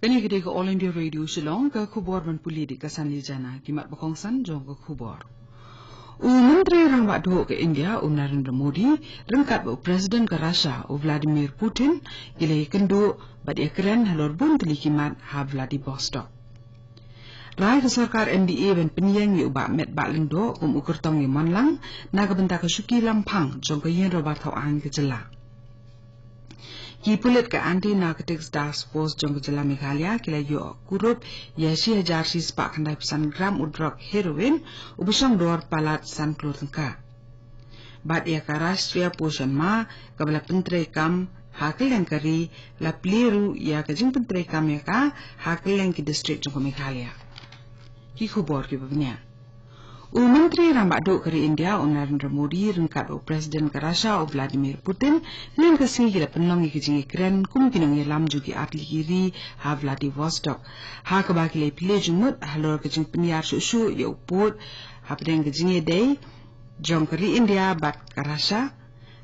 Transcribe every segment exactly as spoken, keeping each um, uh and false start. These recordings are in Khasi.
Kane ka dei ka All India Radio Shillong, ka khubor ban pule da ka Sanli Jana, ki mat ba kongsan jong ka khubor. U Myntri Rangbah Duh ka India, u Narendra Modi, ryngkat bad u President ka Russia, u Vladimir Putin, ki la ïakynduh bad ïakren halor bun tylli ki mat ha Vladivostok. Rai ka sorkar M D A ban pynïeng ïa u Bah Metbah Lyngdoh kum u kyrtong ïa Monlang na ka bynta ka shuki lamphang jong ka Ïing Dorbar Thaw Aiñ ka jylla. Ki pulit ka Anti Narcotics Task Force jong ka jylla Meghalaya ki la ïoh kurup ïa shi hajar shi spah khyndai phew san gram u drok heroin uba shong dor palat san klur tyngka. Bad ïa ka Rashtriya Poshan Maah kaba la pyntreikam ha kylleng ka ri, la plie ruh ïa ka jingpyntreikam ïa ka ha kylleng ki district jong ka Meghalaya. Ki khubor kiba bniah. U Myntri Rangbah Duh ka ri India, u Narendra Modi, ryngkat u President ka Russia, u Vladimir Putin, hynnin ka sngi ki la pynlong ïa ka jingïakren kum ki nongïalam jong ki artylli ki ri ha Vladivostok, ha kaba ki la plie jingmut halor ka jingpynïar shuh shuh ïa u pud hapdeng ka jingïadei jong ka ri India bad ka Russia,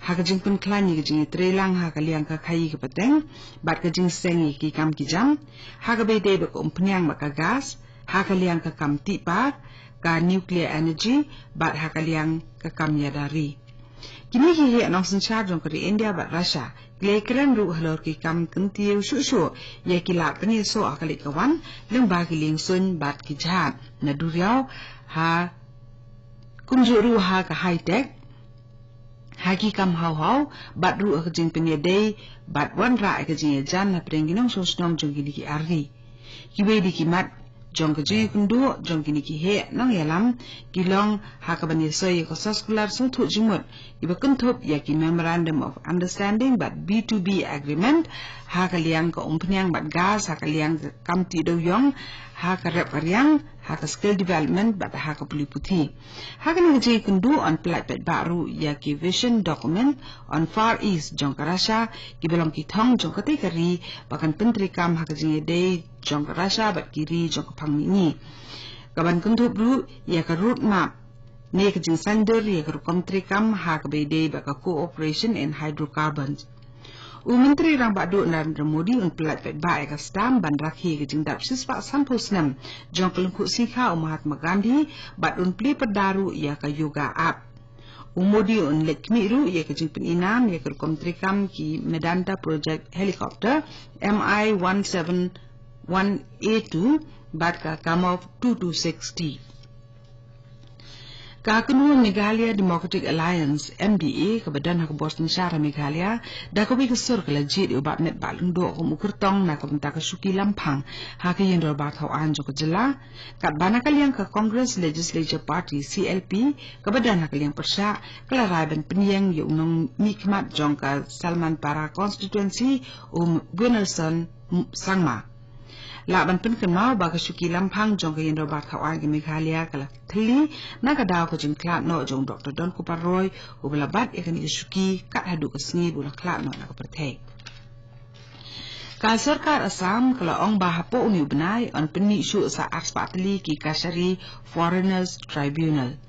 ha ka jingpynkhlaiñ ïa ka jingïatreilang ha ka liang ka khaïi ka pateng bad ka jingseng ïa ki kam ki jam, ha kaba ïadei bad ka umphniang bad ka gas, ha ka liang ka kam tih par, ka nuclear energy, bad ha ka liang ka kam ïada ri. Kine ki heh nongsynshar jong ka ri India bad Russia ki la ïakren ruh halor ki kam kyntiew shuh shuh ïa ki lad pynïasoh ha ka leit ka wan lyngba ki liengsuiñ bad ki jhad na duriaw, ha kumjuh ruh ha ka high tech, ha ki kam haw haw, bad ruh ha ka jingpynïadei bad wanrah ïa ka jingïajan hapdeng ki nongshong shnong jong kine ki ar ri. Kiwei de ki mat jong ka jingïakynduh jong kine ki heh nongïalam ki long ha kaban ïasoi ïa ka soskular sngewthuh jingmut iba kynthup ïa ki Memorandum of Understanding bad B two B Agreement, ha ka liang ka umphniang bad gas, ha ka liang ka kam tih dewiong, ha ka rep ka riang, ha ka skill development bad ha ka pule puthi. Ha kane ka jingïakynduh yn pyllait paidbah ruh ïa ki vision document on Far East jong ka Russia, kiba long ki thong jong katei ka ri ba kan pyntreikam ha ka jingïadei jong ka Russia bad ki ri jong ka phang mihngi. Kaban kynthup ruh ïa ka road map ne ka jingsaiñdur ïa ka rukom treikam ha kaba ïadei bad ka cooperation in hydrocarbons. U Myntri Rangbah Duh Narendra Modi un pyllait paidbah ïa ka stamp ban rakhe ïa ka jingdap shispah sanphew snem jong ka lyngkhuh sngi kha u Mahatma Gandhi, bad un plie pyrda ruh ïa ka Yoga app. U Modi un leit khmih ruh ïa ka jingpyni nam ïa ka rukom treikam ki Medanta Project Helicopter M I one seven one A two bad ka Kamov two two six D. Ka kynhun Meghalaya Democratic Alliance, M D A, kaba don ha ka bor synshar ha Meghalaya, da kawei ka sur ka la jied ïa u Bah Metbah Lyngdoh kum u kyrtong na ka bynta ka shuki lamphang ha ka Ïing Dorbar Thaw Aiñ jong ka jylla. Katba na ka liang ka Congress Legislature Party, C L P, kaba don ha ka liang pyrshah, ka la rai ban pynïeng ïa u nongmihkhmat jong ka Salmanpara Constituency, u Winnerson Sangma. Lah ban pynkynmaw ba ka shuki lamphang jong ka Ïing Dorbar Thaw Aiñ ka Meghalaya ka la thylli na ka daw ka jingkhlad noh jong u Doctor Donkupar Roy, uba la bat ïa kane ka shuki kat haduh ka sngi ba u la khlad noh na ka pyrthei. Ka sorkar Assam ka la ong ba hapoh une u bnai yn pynmih shuh sa arspah tylli ki kashari Foreigners Tribunal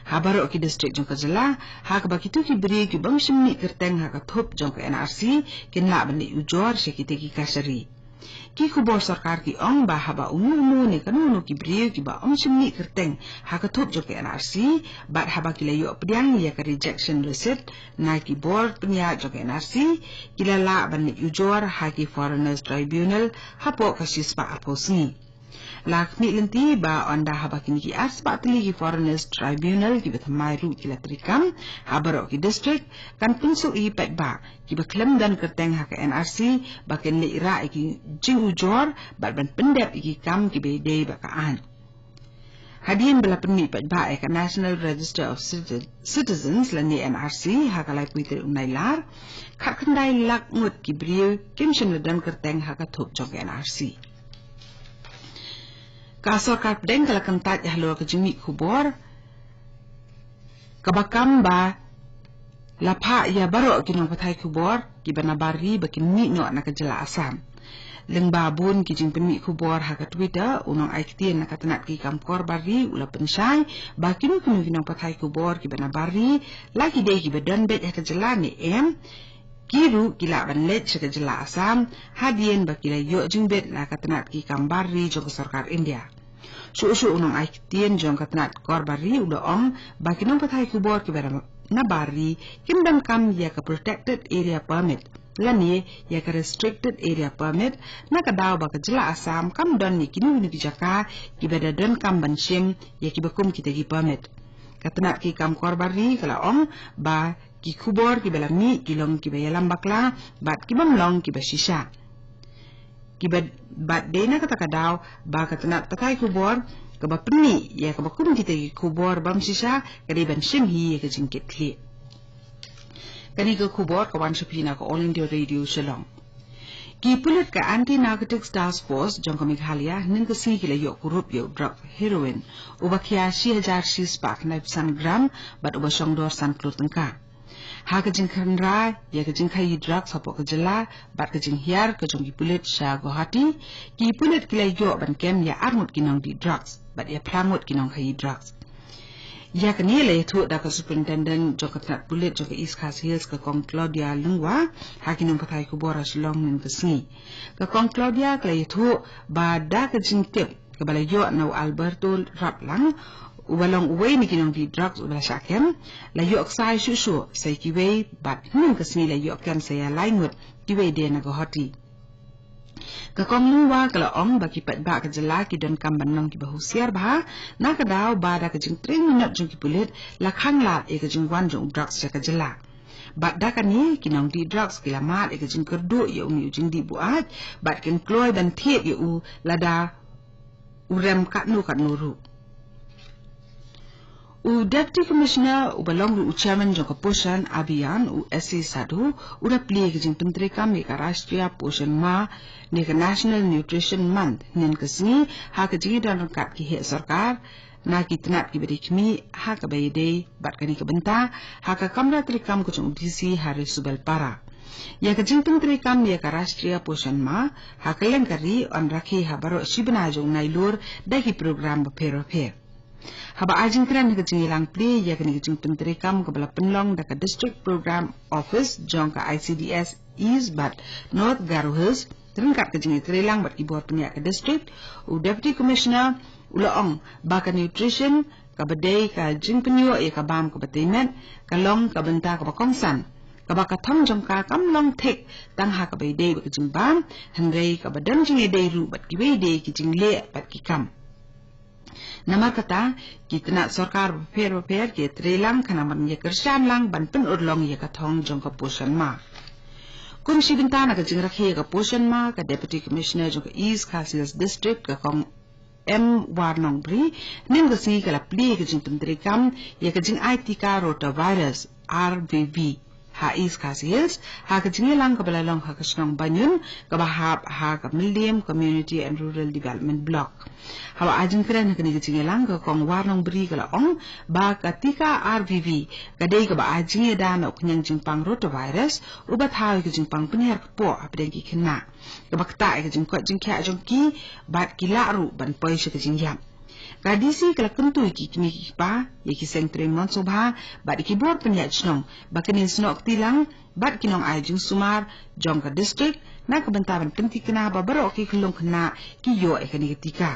ha baroh ki district jong ka jylla, ha kaba kito ki briew ki bym shym mih kyrteng ha ka thup jong ka N R C kin lah ban leit ujor sha kitei ki kashari. Ki khubor sorkar ki ong ba haba uno uno ne kano kano ki briew kiba ym shym mih kyrteng ha ka thup jong ka N R C, bad haba ki la ïoh pdiang ïa ka rejection receipt na ki bor pynïaid jong ka N R C, ki la lah ban leit ujor ha ki Foreigners Tribunal hapoh ka shispah arphew sngi. La khmih lynti ba ynda haba kine ki arspah tylli ki Foreigners Tribunal kiba thymmai ruh ki la treikam ha baroh ki district, kan pynsuk ïa ki paidbah kiba khlem don kyrteng ha ka N R C ba kin leit rah ïa ki jingujor bad ban pyndep ïa ki kam kiba ïadei bad ka aiñ. Hadien ba la pynmih paidbah ïa ka National Register of Citi- Citizens lane N R C ha ka laiphew tarik u Nailar, khatkhyndai lak ngut ki briew kim shym la don kyrteng ha ka thup jong ka N R C. Ka sorkar pdeng ka la kyntait halor ka jingmih khubor kaba kam ba la phah ïa baroh ki nongpathai khubor kiba na bar ri ba kin mih noh na ka jylla Assam. Lyngba bun ki jingpynmih khubor ha ka Twitter, u nongai ktien na ka tnat ki kam kor bar ri u la pynshai ba kino kino ki nongpathai khubor kiba na bar ri, la ki dei kiba don beit ha ka jylla ne em, ki ruh ki lah ban leit sha ka jylla Assam, hadien ba ki la ïoh jingbit na ka tnat ki kam bar ri jong ka sorkar India. Shuh shuh u nongai ktien jong ka tnat kor bar ri u la ong ba ki nongpathai khubor kiba na bar ri kim donkam ïa ka protected area permit lane ïa ka restricted area permit, na ka daw ba ka jylla Assam kam don ïa kino kino ki jaka kiba da donkam ban shim ïa kiba kum kita ki permit. Ka tnat ki kam kor bar ri ka la ong ba ki khubor kiba la mih ki long kiba ïalam bakla bad kibym long kiba shisha. Kiba bad dei na kata ka daw ba ka tnat pathai khubor kaba pynmih ïa kaba kum kita ki khubor bym shisha ka dei ban shim hi ïa ka jingkitkhlieh. Kane ka khubor ka wan sha phi na ka All India Radio Shillong. Ki pulit ka Anti Narcotics Task Force jong ka Meghalaya hynnin ka sngi ki la ïoh kurup ïa u drug heroin uba khia shi hajar shi spah khyndai phew san gram bad uba shong dor san klur tyngka. Ha ka jingkhynra ïa ka jingkhaïi drugs hapoh ka jylla bad ka jinghiar ka jong ki pulit sha Guwahati, ki pulit ki la ïoh ban kem ïa ar ngut ki nongdih drugs bad ïa phra ngut ki nongkhaïi drugs. Ïa kane la ïathuh da ka Superintendent jong ka tnat pulit jong ka East Khasi Hills, ka Kong Claudia Lyngwa, ha ki nongpathai khubor ha Shillong hynnin ka sngi. Ka Kong Claudia ka la ïathuh ba da ka jingtip kaba la ïoh na u Alberto Raplang, uba long uwei na ki nongdih drugs uba la shah kem, la ïoh ksai shuh shuh sa ïa kiwei bad hynnin ka sngi la ïoh kem sa ïa lai ngut kiwei de na Guwahati. Ka Kong Lyngwa ka la ong ba ki paidbah ka jylla ki donkam ban long kiba husiar bha, na ka daw ba da ka jingtrei minot jong ki pulit la khang lad ïa ka jingwan jong u drugs sha ka jylla. Bad da kane ki nongdih drugs ki la mad ïa ka jingkyrduh ïa une u jingdih buaid bad kin kloi ban thied ïa u lada u rem katno katno ruh. U Deputy Commissioner uba long ruh u Chairman jong ka Poshan Abhiyan, u S C Sadhu, u la plie ka jingpyntreikam ïa ka Rashtriya Poshan Maah ne ka National Nutrition Month hynnin ka sngi ha ka jingïadon ryngkat ki heh sorkar na ki tnat kiba dei khmih ha kaba ïadei bad kane ka bynta ha ka kamra treikam ka jong u D C ha Resubelpara. Ïa ka jingpyntreikam ïa ka Rashtriya Poshan Maah ha kylleng ka ri yn rakhe ha baroh shi bnai jong u Nailur da ki program bapher bapher. Haba ai jingkren ha ka jingïalang plie ïa kane ka jingpyntreikam kaba la pynlong da ka District Program Office jong ka I C D S East bad North Garo Hills ryngkat ka jingïatreilang bad ki bor pynïaid ka district, u Deputy Commissioner u la ong ba ka nutrition kaba dei ka jingpynïoh ïa ka bam kaba tei met ka long ka bynta kaba kongsan, kaba ka thong jong ka kam long thik tang ha kaba ïadei bad ka jingbam, hynrei kaba don jingïadei ruh bad kiwei de ki jingleh bad ki kam. Namar kata, ki tnat sorkar bapher bapher ki ïatreilang khnang ban ïakyrshan lang ban pynurlong ïa ka thong jong ka Poshan Maah. Kum shi bynta na ka jingrakhe ïa ka Poshan Maah, ka Deputy Commissioner jong ka East Khasi Hills District, ka Kong M Warnongbri, hynnin ka sngi ka la plie ka jingpyntreikam ïa ka jingai tika rotavirus, R V V, ha East Khasi Hills ha ka jingïalang kaba la long ha ka shnong Banyun kaba hap ha ka Mylliem Community and Rural Development Block. Haba ai jingkren ha kane ka jingïalang, ka Kong Warnongbri ka la ong ba ka tika R V V ka dei kaba ai jingïada na u khñiang jingpang rotavirus uba thaw ïa ka jingpang pynhiar kpoh hapdeng ki khynnah, kaba ktah ïa ka jingkoit jingkhiah jong ki bad ki lah ruh ban poi sha ka jingïap. Ka D C ka la kyntu ïa ki kmie ki kpa, ïa ki seng trei mon sngewbha bad ïa ki bor pynïaid shnong ba kin ïasnoh kti lang bad ki nongai jingsumar jong ka district na ka bynta ban pyntikna ba baroh ki khyllung khynnah ki ïoh ïa kane ka tika.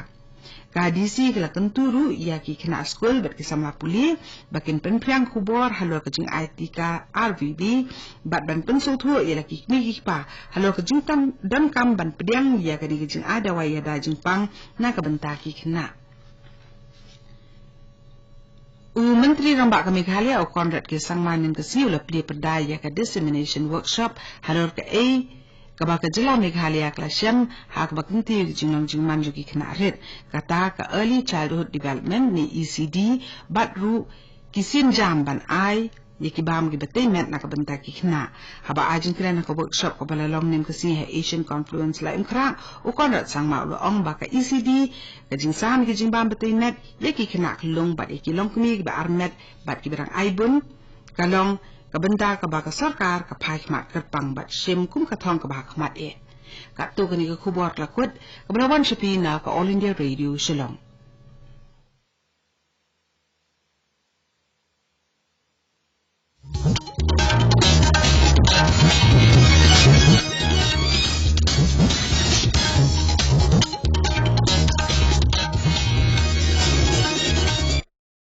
Ka D C ka la kyntu ruh ïa ki khynnah skul bad ki samla pule ba kin pynphriang khubor halor ka jingai tika R V V bad ban pynsngewthuh ïa la ki kmie ki kpa halor ka jingdonkam ban pdiang ïa kane ka jingai dawai ïada jingpang na ka bynta ki khynnah. U Myntri Rangbah ka Meghalaya, u Conrad K Sangma, hynnin ka sngi u la plie pyrda ïa ka dissemination workshop halor kaei kaba ka jylla Meghalaya ka la shem ha kaba kyntiew ïa ka jinglong jingman jong ki khynnah rit, kata ka Early Childhood Development ne E C D, bad ruh ki sienjam ban ai ïa ki bam kiba tei met na ka bynta ki khynnah. Haba ai jingkren ha ka workshop kaba la long hynnin ka sngi ha Asian Confluence Laitumkhrah, u Conrad Sangma u la ong ba ka E C D, ka jingsam ïa ki jingbam ba tei met ïa ki khynnah khyllung bad ïa ki longkmie kiba armet bad kiba dang aibun, ka long ka bynta kaba ka sorkar ka phai khmat kyrpang bad shim kum ka thong kaba ha khmat eh. Katto kane ka khubor ka la kut kaba la wan sha phi na ka All India Radio Shillong.